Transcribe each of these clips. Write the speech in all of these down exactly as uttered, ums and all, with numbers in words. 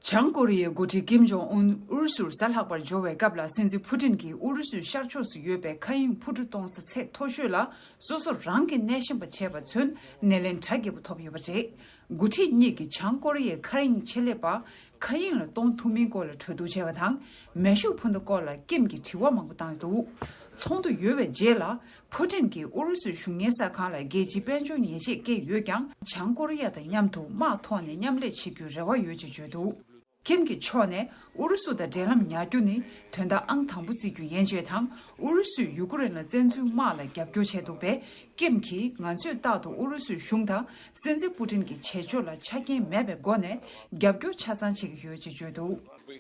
བྱང་ཀོ་རི་ཡའི་འགོ་ཁྲིད་ཀིམ་ཇོང་ཨུན་ཨུ་རུ་སུར་གཟའ་ལྷག་པར་འབྱོར་བའི་སྐབས་ལ། སྲིད་འཛིན་ཕུ་ཏིན་གྱིས་ཨུ་རུ་སུའི་ཤར་ཕྱོགས་སུ་ཡོད་པའི་མཁའ་དབྱིངས་འཕུར་གྲུ་གཏོང་ས་ཚད་མཐོ་ཤོས་ལ་སོ་སོ་རང་གིས་གནས་གཤིན་པ་བྱས་པ་ཚུན་སྣེ་ལེན་གྲ་རྒྱས་པོ་ཐོབ་ཡོད་པ་རེད། འགོ་ཁྲིད་གཉིས་ཀྱིས་བྱང་ཀོ་རི་ཡའི་མཁའ་དབྱིངས་ཆེད་ལས་པ་མཁའ་དབྱིངས་ལ་གཏོང་ཐུབ་མིན་སྐོར་ལ་གྲོས་བསྡུར་བྱས་པ་དང་། མེ་ཤུགས་འཕུར་མདའ་སྐོར་ལ་ཀིམ་གྱིས་དྲི་བ་མང་པོ་བཏང་འདུག་ཚོགས་འདུ་ཡོལ་བའི་རྗེས་ལ། ཕུ་ཏིན་གྱིས་ཨུ་རུ་སུའི་གཞུང་གཉེར་གསར་ཁང་ལ་རྒྱལ་སྤྱིའི་དཔལ་འབྱོར་ཉེས་ཆད་བཀལ་ཡོད་ཀྱང་། བྱང་ཀོ་རི་ཡ་དང་མཉམ་དུ་དམག་ཐོག་ནས་མཉམ་ལས་བྱེད་རྒྱུའི་རེ་བ་ཡོད་ཅེས་བརྗོད་འདུག་ཀིམ་གྱི་ཕྱོགས་ནས་ཨུ་རུ་སུ་དང་འབྲེལ་ལམ་ཉར་རྒྱུ་ནི་དོན་དག་ཨང་དང་པོ་བརྩི་རྒྱུ་ཡིན་ཅེས་དང་། ཨུ་རུ་སུས་ཡུ་ཀེ་རེན་ལ་བཙན་འཛུལ་དམག་ལ་རྒྱབ་སྐྱོར་བྱས་འདུག་པས། ཀིམ་གྱིས་ང་ཚོས་རྟག་ཏུ་ཨུ་རུ་སུའི་གཞུང་དང་སྲིད་འཛིན་པུ་ཏིན་གྱི་བྱེད་སྤྱོད་ལ་ཆ་རྐྱེན་མེད་པའི་སྒོ་ནས་རྒྱབ་སྐྱོར་ཆ་ཚང་བྱེད་ཀྱི་ཡོད་ཅེས་བརྗོད་འདུག་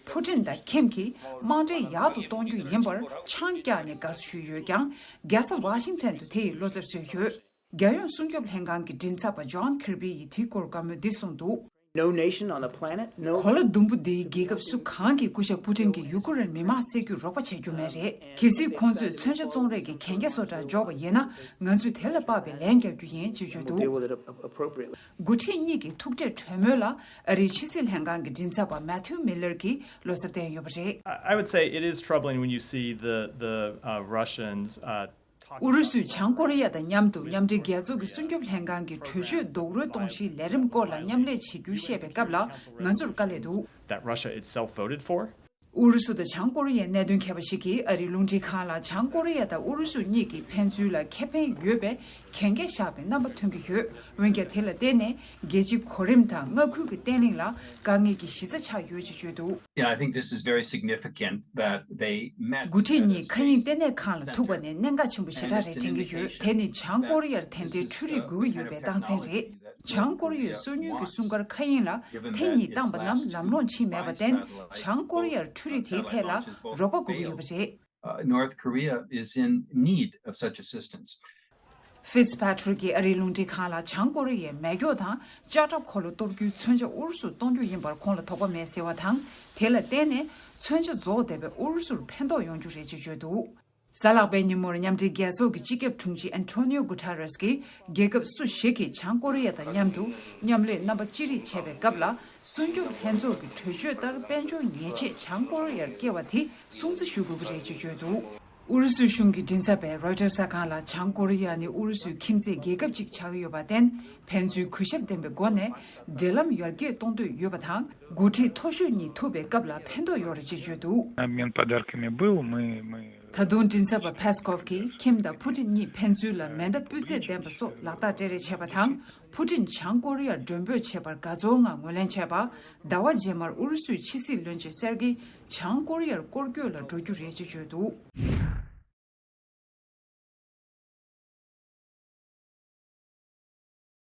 ཕུ་ཏིན་དང་ཁིམ་གྱིས་དམག་འབྲེལ་ཡག་ཏུ་གཏོང་རྒྱུ་ཡིན་པར་ཆང་བཀྱགས་ནས་དགའ་བསུ་ཞུས་ཡོད་ཀྱང་། རྒྱལ་ས་ཝ་ཤིང་ཊོན་དུ་དེ་ཡི་བློ་འཚབ་བཟོས་ཡོད། རྒྱལ་ཡོངས་སྲུང་སྐྱོབ་ལྷན་ཁང་གི་མགྲིན་ཚབ་པ་ཇོན་ཁིར་བི་ཡིས་དེའི་སྐོར་བཀའ་མོལ་འདི་གསུངས་འདུག No nation on the planet, no གོ་ལ་ཟླུམ་པོ་འདིའི་རྒྱལ་ཁབ་སུ་གང་གིས་སྐུ་ཞབས་པུ་ཏིན་གྱིས་ཡུ་ཀེ་རེན་མི་དམངས་བསད་རྒྱུར་རོགས་པ་བྱེད་རྒྱུ་མེད་རེད། གལ་སྲིད་ཁོང་ཚོས་མཚོན་ཆ་བཙོང་རེས་ཀྱི་གན་རྒྱ་སོགས་དྲག་འཇོག་པ་ཡིན་ན། ང་ཚོས་དེ་ལ་དཔག་པའི་ལན་རྒྱག་རྒྱུ་ཡིན་ཅེས་བརྗོད་འདུག Deal with it appropriately. འགོ་ཁྲིད་གཉིས་ཀྱི་ཐུག་འཕྲད་གྲོས་མོལ་ལ་ཨ་རིའི་ཕྱི་སྲིད་ལྷན་ཁང་གི་མགྲིན་ཚབ་པ་མེ་ཐིའུ་མི་ལར་གྱིས་བློ་འཚབ་བསྟན་ཡོད་པ་རེད། I I would say it is troubling when you see the the uh, Russians uh, talking ཨུ་རུ་སུས་བྱང་ཀོ་རི་ཡ་དང་མཉམ་དུ་མཉམ་འབྲེལ་རྒྱལ་ཚོགས་ཀྱི་སྲུང་སྐྱོབ་ལྷན་ཁང་གི་གྲོས་ཆོད་རྡོག་རོལ་གཏོང་གཞིའི་ལས་རིམ་སྐོར་ལ་མཉམ་ལས་བྱེད་རྒྱུ་བཤད་པའི་སྐབས་ལ་ང་ཚོར་དཀའ་ལས་འདུག That Russia itself voted for. ཨུ་རུ་སུ་དང་བྱང་ཀོ་རི་ཡའི་གནད་དོན་མཁས་པ་ཞིག་གིས་ཨ་རིའི་རླུང་འཕྲིན་ཁང་ལ་བྱང་ཀོ་རི་ཡ་དང་ཨུ་རུ་སུ་གཉིས་ཀྱི་ཕན་ཚུན་ལ་ཁེ་ཕན་ཡོད་པའི་གན་རྒྱ་བཞག་པའི་རྣམ་པ་ཐོན་གྱི་ཡོད། འོན་ཀྱང་དེ་ལ་བརྟེན་ནས་རྒྱལ་སྤྱིའི་གོ་རིམ་དང་མངའ་ཁུལ་གྱི་བརྟན་ལྷིང་ལ་དཀའ་ངལ་གྱི་གཞི་རྩ་ཆགས་ཡོད་ཅེས་བརྗོད་འདུག Yeah, I think this is very significant that they met འགོ་ཁྲིད་གཉིས་མཁའ་དབྱིངས་ལྟེ་གནས་ཁང་ལ་ཐུག་པ་ནས་གནད་འགག་ཆེན་པོ་ཞེ་དྲག་རེད་དྲན་གྱི་ཡོད། དེ་ནི་བྱང་ཀོ་རི་ཡར་དེ་འདྲའི་འཕྲུལ་རིག་དགོས་ཀྱི་ཡོད་པའི་རྟགས་མཚན་རེད། བྱང་ཀོ་རི་ཡས་སོ་ཉུལ་གྱི་སྲུང་སྐར་མཁའ་དབྱིངས་ལ་ཐེངས་གཉིས་བཏང་པ་རྣམས་ལམ་ལྷོང་ཕྱིན་མེད་པར་བརྟེན། བྱང་ཀོ་རི་ཡར་འཕྲུལ་རིག་དེའི་ཐད་ལ་རོགས་པ་དགོས་ཀྱི་ཡོད་པ་རེད། Uh, North Korea is in need of such assistance. ཧྥིཊ་པ་ཊི་རིག་གིས་ཨ་རིའི་རླུང་འཕྲིན་ཁང་ལ་བྱང་ཀོ་རི་ཡས་མེ་སྒྱོགས་དང་ལྕགས་ཁྲབ་འཁོར་ལོ་གཏོར་རྒྱུའི་མཚོན་ཆ་ཨུ་རུ་སུར་གཏོང་རྒྱུ་ཡིན་པར་ཁོང་ལ་དོགས་པ་མེད་ཟེར་བ་དང་། དེ་ལ་བརྟེན་ནས་མཚོན་ཆ་རྫོགས་བསྡད་པའི་ཨུ་རུ་སུར་ཕན་ཐོགས་ཡོང་རྒྱུ་རེད་ཅེས་བརྗོད་འདུག་གཟའ་ལྷག་པའི་ཉིན་མོར་མཉམ་འབྲེལ་རྒྱལ་ཚོགས་ཀྱི་སྤྱི་ཁྱབ་དྲུང་ཆེ་ཨན་ཊོ་ནིའོ་གུ་ཐ་རེས་ཀྱིས། རྒྱལ་ཁབ་སུ་ཞིག་གིས་བྱང་ཀོ་རི་ཡ་དང་མཉམ་དུ་མཉམ་ལས་རྣམ་པ་ཅི་རིགས་བྱས་པའི་སྐབས་ལ། སྲུང་སྐྱོབ་ལྷན་ཚོགས་ཀྱི་གྲོས་ཆོད་ལྟར་དཔལ་འབྱོར་ཉེས་ཆད་བྱང་ཀོ་རི་ཡར་བཀལ་བ་དེ་སྲུང་བརྩི་ཞུ་དགོས་ཀྱི་རེད་ཅེས་བརྗོད་འདུག་ཨུ་རུ་སུའི་གཞུང་གི་མགྲིན་ཚབ་པས་རོའི་ཊར་གསར་ཁང་ལ། བྱང་ཀོ་རི་ཡ་ནི་ཨུ་རུ་སུའི་ཁྱིམ་མཚེས་རྒྱལ་ཁབ་ཅིག་ཆགས་ཀྱི་ཡོད་པར་བརྟེན། ཕན་ཚུན་གུས་ཞབས་ལྡན་པའི་སྒོ་ནས་འབྲེལ་ལམ་ཡར་རྒྱས་གཏོང་འདོད་ཡོད་པ་དང་། འགོ་ཁྲིད་མཐོ་ཤོས་གཉིས་ཐུག་པའི་སྐབས་ལ་ཕན་ཐོགས་ཡོད་རེད་ཅེས་བརྗོད་འདུག Обмен подарками был, мы, мы ད་དུང་མགྲིན་ཚབ་པ་ཕེ་སི་ཀོབ་ཀྱིས་ཁིམ་དང་ཕུ་ཏིན་གཉིས་ཕན་ཚུན་ལ་མེ་མདའ་སྤུས་ཚད་ལྡན་པ་སོགས་ལག་རྟགས་སྤྲད་རེས་བྱས་པ་དང་། ཕུ་ཏིན་བྱང་ཀོ་རི་ཡར་མགྲོན་འབོད་བྱས་པར་དགའ་ཚོར་ངང་ངོས་ལེན་བྱས་པ། ཟླ་བ་རྗེས་མར་ཨུ་རུ་སུའི་ཕྱི་སྲིད་བློན་ཆེན་སེར་གྱི་བྱང་ཀོ་རི་ཡར་སྐོར་སྐྱོད་ལ་འགྲོ་རྒྱུ་རེད་ཅེས་བརྗོད་འདུག